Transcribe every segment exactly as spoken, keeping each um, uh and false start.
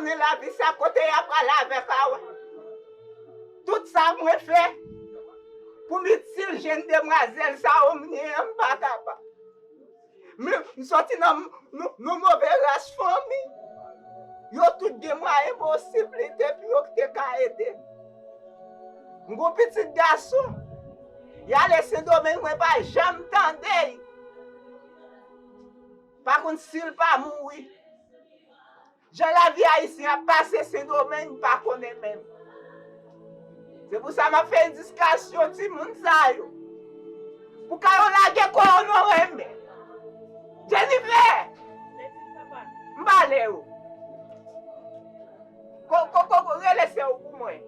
Nan lavi sa kote y ap pale avèk a wè. Tout sa mwen fè pou m itil jèn demwazèl sa yo m ye an, m pa kapab. M, m sòti nan m, nou, nou move ras fanmi. Yo tout gen mwayen posiblite pou yo te ka ede m. M gon pitit gason. Y ale Sendomeng, mwen pa janm tande l. Pa konn si l pa mouri. Jan lavi ayisyen ap pase Sendomeng, m pa konnen menm. Se pou sa m ap fè edikasyon timoun sa yo. Pou ka yo lage kò yo nan renmen. Jennifer! M pale w. Ko, ko, ko, ko, rele sè w pou mwen.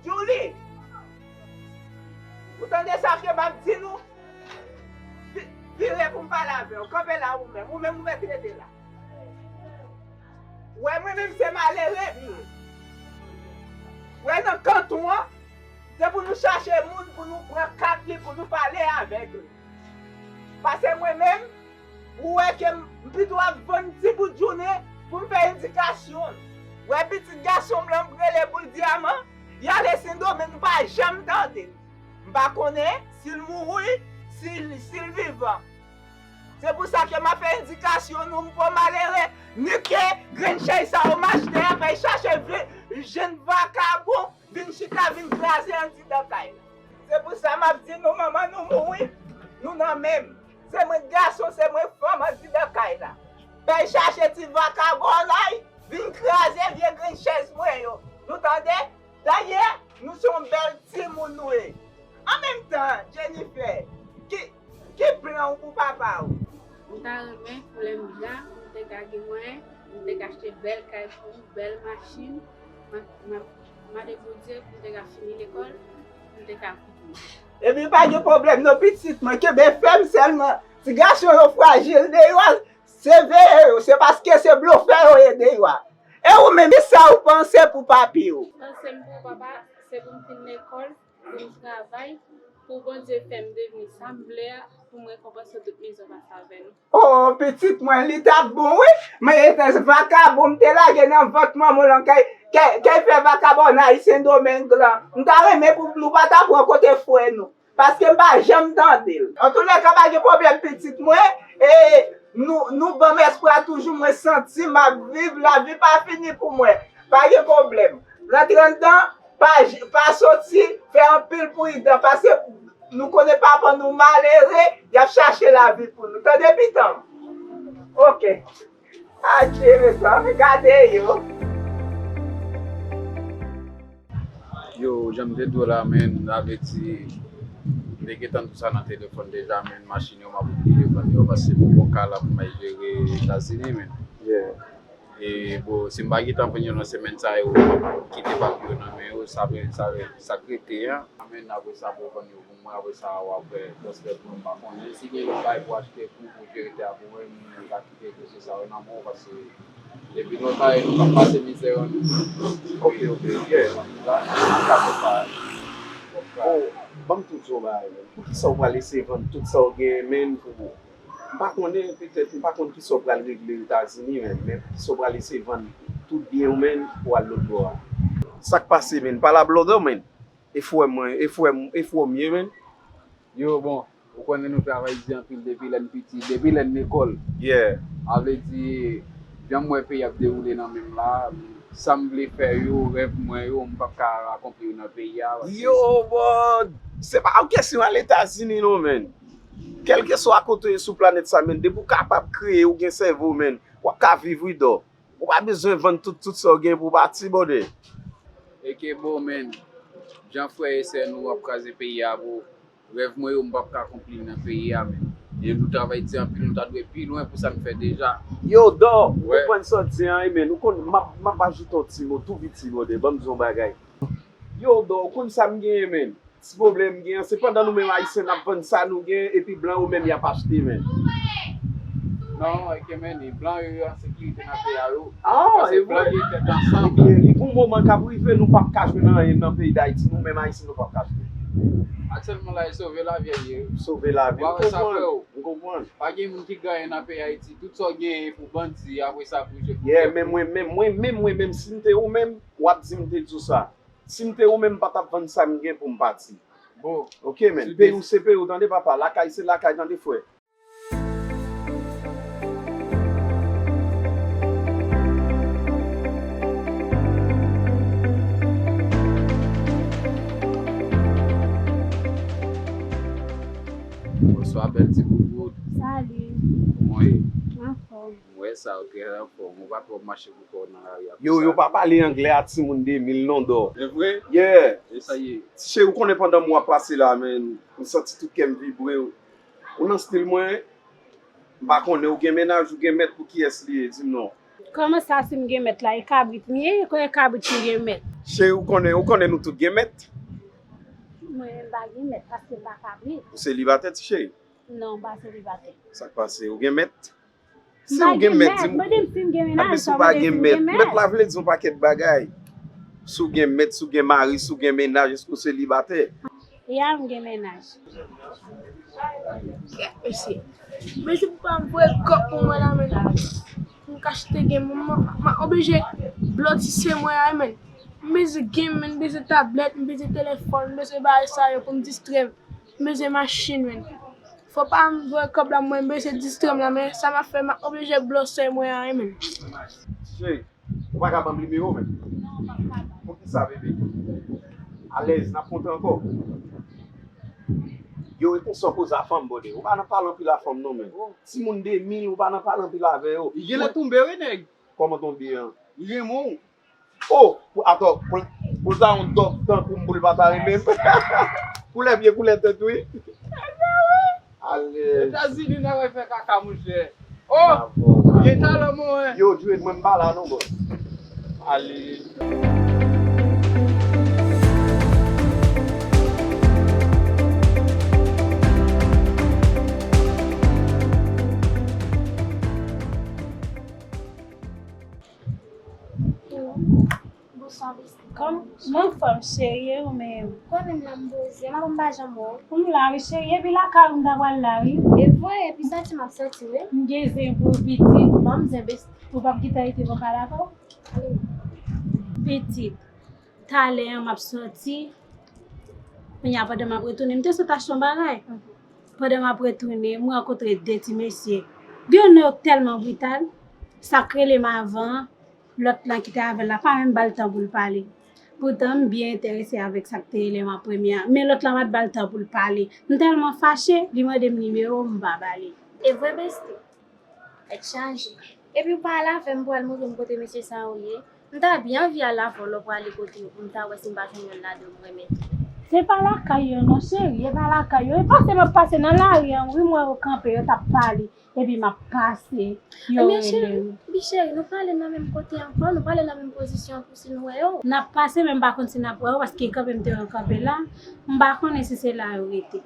Julie! Ou tande sa ke m ap di nou? Vi-, vire pou m pale avè w. Kanpe la ou menm. Ou menm ou mèt rete la. Wè mwen menm se malere m ye. Wè nan kanton an, se pou nou chache moun pou nou pran kat li, pou nou pale avèk li. Paske mwen menm, ou wè ke m, m pito ap vann ti bout jounen pou m fè edikasyon. Wè pitit gason m lan m rele Boul Dyaman, y ale Sendomeng, m pa janm tande l. M pa konnen si l mouri, si l, si l vivan. Se pou sa ke m ap fè edikasyon nou, m pran malere, nike grenn chèz sa yo m achte a, fè chache vye jèn vakabon vin chita, vin kraze anndidan kay la. Se pou sa m ap di nou, manman nou mouri, nou nan men m. Se mwen gason, se mwen fanm anndidan kay la. Fè chache ti vakabon la, vin kraze vye grenn chèz mwen yo. Nou tande? Dayè, nou se yon bèl timoun nou ye. An menm tan, Jennifer, ki, ki plan w pou papa w? M ta renmen pou lè m gran, m te ka gen mwayen, m te ka achte bèl kay pou ou, bèl machin. M ap, m ap mande Bondye pou m te ka fini lekòl, pou m te ka kouri. Ebyen, pa gen pwoblèm non, pitit mwen, kenbe fèm sèlman. Ti gason yo frajil deyò a, se veye yo, se paske se blofè yo ye deyò a. E ou menm, kisa ou panse pou papi w? Panse m pou papa, se pou m fin lekòl, pou m travay, pou Bondye fè m devni sa m vle a, pou m rekonpanse tout mizè w pase avè nou. Oh, pitit mwen, li t ap bon, wi. Men e te vakabon m te lage nan vant manman w lan, kay, kay, kay fè vakabònay Sendomeng lan. M ta renmen pou nou pa ta pran kote frè nou. Paske m pa janm tande l. Antoulèka, pa gen pwoblèm, pitit mwen. E nou, nou ban m espwa toujou, mwen santi m ap viv, lavi pa fini pou mwen. Pa gen pwoblèm. Rantre anndan, pa, pa soti, fè anpil pridan, paske nou konnen papa nou malere, y ap chache lavi pou nou. Tande, pitan m? Oke. Adje, mesye, gade yo. Yo, jan m te di w la, men, sa vle di, m te gentan di w sa nan telefòn deja, men, machin yo, m ap oblije vann yo, paske m poko ka la pou m al jere Etazini, men. Yeah. E, bon, si m pa gentan vann yo nan semèn sa yo, m ap kite papye yo nan men yo, sa vle, sa vle, sa k rete a. Men, apre sa, pou vann yo pou mwen, apre sa, w ap fè transfè pou mwen, m pa konnen. Si gen lòt bagay pou achte pou, pou jere tè a pou mwen, m ka kite dosye sa yo nan men w, paske depi nou ta ye, nou p ap pase mizè yo, non. Ok, ok, yeah. Sa, sa, sa, sa. Bon, ban m tou di w yon bagay, men. Poukisa w pral eseye vann tout sa w genyen, men, pou, m pa konnen, petèt, m pa konn kisa w pral regle Etazini, men, men poukisa w pral eseye vann tout byen w, men, pou w al lòtbò a? Sa k pase, men? Pale a blòdè w, men. E frè mwen, e frè m, e frè m ye, men. Yo, bon, ou konnen nou travay di anpil depi lè n piti, depi lè n lekòl. Yeah. Sa vle di, jan m wè peyi ap dewoule nan men m la, sa m vle fè yo, rèv mwen yo, m p ap ka akonpli yo nan peyi a, paske Yo, bon, se pa yon kesyon al Etazini non, men. Kèlkeswa kote w ye sou planèt sa, men, depi w kapab kreye, w gen sèvo, men, w ap ka viv, wi, dò. Ou pa bezwen vann tout, tout sa w gen pou w pati, brother. Eke bon, men, jan frè e sè nou ap kraze peyi a, bro. Rèv mwen yo, m p ap ka akonpli nan peyi a, men. E nou travay di anpil, nou ta dwe pi lwen pou sa n fè deja. Yo, dò, m konprann sa w di an, wi, men. Ou konn, m ap, m ap ajoute yon ti mo tou piti, brother. Ban m di w yon bagay. Yo, dò, ou konn sa m genyen, men. Ti pwoblèm m gen an, se pandan nou menm Ayisyen n ap vann sa nou gen, epi blan yo menm y ap achte, men. Non, eke men, e blan yo, yo an sekirite nan peyi a yo. Ah, Paske e blan vre. Yo tèt ansanm. Ebyen, li gon moman k ap rive, nou p ap ka jwenn anyen nan peyi Dayiti, nou menm Ayisyen, nou p ap ka jwenn. Aktyèlman la, e sove lavi a ye. Sove lavi. Ou pa wè sa, frè, m konprann. Pa gen moun ki genyen nan peyi Ayiti. Tout sa w genyen pou bandi, apre sa pou jèn. Yeah, men mwen menm, mwen menm, mwen menm, si m te ou menm, w ap di m te di w sa. Si m te ou menm, m pa t ap vann sa m gen pou m pati. Bon. Ok, men. Peyi w se peyi w, tande, papa. Lakay se lakay, tande, frè. Bonswa, bèl ti boubout. Salut. Kòman w ye? Anfòm. M wè sa, ou trè anfòm. Ou pa twò mache pou kò w nan lari a konsa. Yo, yo pa pale anglè a timoun de mil non, dò. E vre? Yeah. E sa ye? Ti cheri, ou konnen pandan m w ap pase la, men, m santi tout kè m vibre. Ou nan stil mwen, m pa konnen, ou gen mennaj, ou gen mèt, pou kiyès li ye? Di m non. Kòman sa, si m gen mèt la, e kabrit m ye? Konbyen kabrit ki gen mèt? Cheri, ou konnen, ou konnen nou tout gen mèt? Mwen, m pa gen mèt, paske m pa kabrit. Ou selibatè, ti cheri? Non, m pa selibatè. Sa k pase? Ou gen mèt? Si ou gen mèt, di m. Mande m si m gen mennaj, sa vle di si m gen mèt. Mèt la vle di yon pakèt bagay. Si w gen mèt, si w gen mari, si w gen mennaj, èske w selibatè? Ya, m gen mennaj. Kèt mesye. Mesye, pou pa m voye kòb pou mwen la, men. M ka achte gen, m, m, m oblije blòtise mwen a, men. M bezwen game, men, m bezwen tablèt, m bezwen telefòn, m bezwen bagay sa yo pou m distrè m. M bezwen machin, men. Fò pa m voye kòb la, mwen, m bezwen distrè m la, men sa m ap fè, m ap oblije blòtise mwen a, men. Cheri, ou pa ka ban m nimewo, men. Non, m p ap ka ban. Poukisa, bebe? Alèz, n ap kontre ankò. Yo, e konsa w koze a fanm, bòdè. Ou pa nan pale anpil a fanm, non, men. Timoun de mil, ou pa nan pale anpil avè yo. Li genlè tonbe, wi, nèg. Kòman tonbe an? Li renmen w. Oh, pou, atò, pou, pou l ta yon dòk tankou m, pou l pa ta renmen m. Koulè pye, koulè tèt, wi. Ale. Etazini, nèg wè fè kaka, monchè. Oh! Bravo, bravo. Gen talan, mwen. Yo, Dwayne, mwen m pa la non, bòs. Ale. Bonswa, besti. Kòman, m anfòm, cheri, e ou menm? Kòm menm la, m poze, m ap, m pa janm wè w. M la, wi, cheri, epi lakay ou m ta pral la, wi. E vre, epi santi m ap santi, wi. M gen zen pou ou, pitit. Ban m zen, besti. Ou p ap gentan rete pou m pale avè w? Ale. Pitit, talè an m ap soti. Kounye a, pandan m ap retounen, m te sot achte yon bagay. Pandan m ap retounen, m rankontre de ti mesye. Gen youn nan yo tèlman brital, sa k rele m avan an, lòt lan ki te avè l la pa menm ba l tan pou l pale. Poutan, m byen enterese avèk sa k te rele m an premye a. Men lòt lan pa t ba l tan pou l pale. M tèlman fache, li mande m nimewo m, m pa ba li. E vre, besti? Tèt chaje. Epi w pa al avè m pou al montre m kote mesye sa yo ye. M ta byen anvi al avè w lè w prale kote yo pou m ta wè si m pa jwenn youn ladan yo m renmen tou. Se pa lakay yo non, cheri, e pa lakay yo. E pase m ap pase nan lari an, wi, m wè yo kanpe, yo t ap pale. Epi m ap pase, yo rele m. Ebyen, cheri, bi cheri, nou prale nan menm kote ankò, nou prale nan menm pozisyon pou si nou wè yo. N ap pase, men m pa konn si n ap wè yo, paske kanpe m te wè yo kanpe la, m pa konnen si se la yo rete.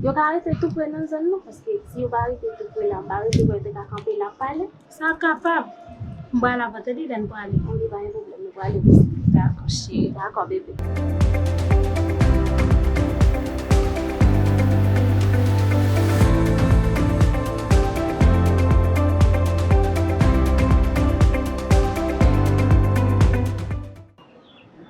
Yo ka rete tou pre nan zòn nou, paske si yo pa rete tou pre la, m pa rete kwè yo te ka kanpe la ap pale. Sa kapab. M pral avan tande lè n prale. Anben, pa gen pwoblèm, nou prale. Dakò, cheri. Dakò, bebe.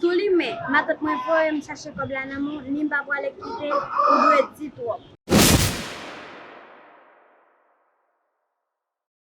Tou limen, matant mwen voye m chache kòb la nan men w, ni m pa pwale kite, ou dwe di twòp.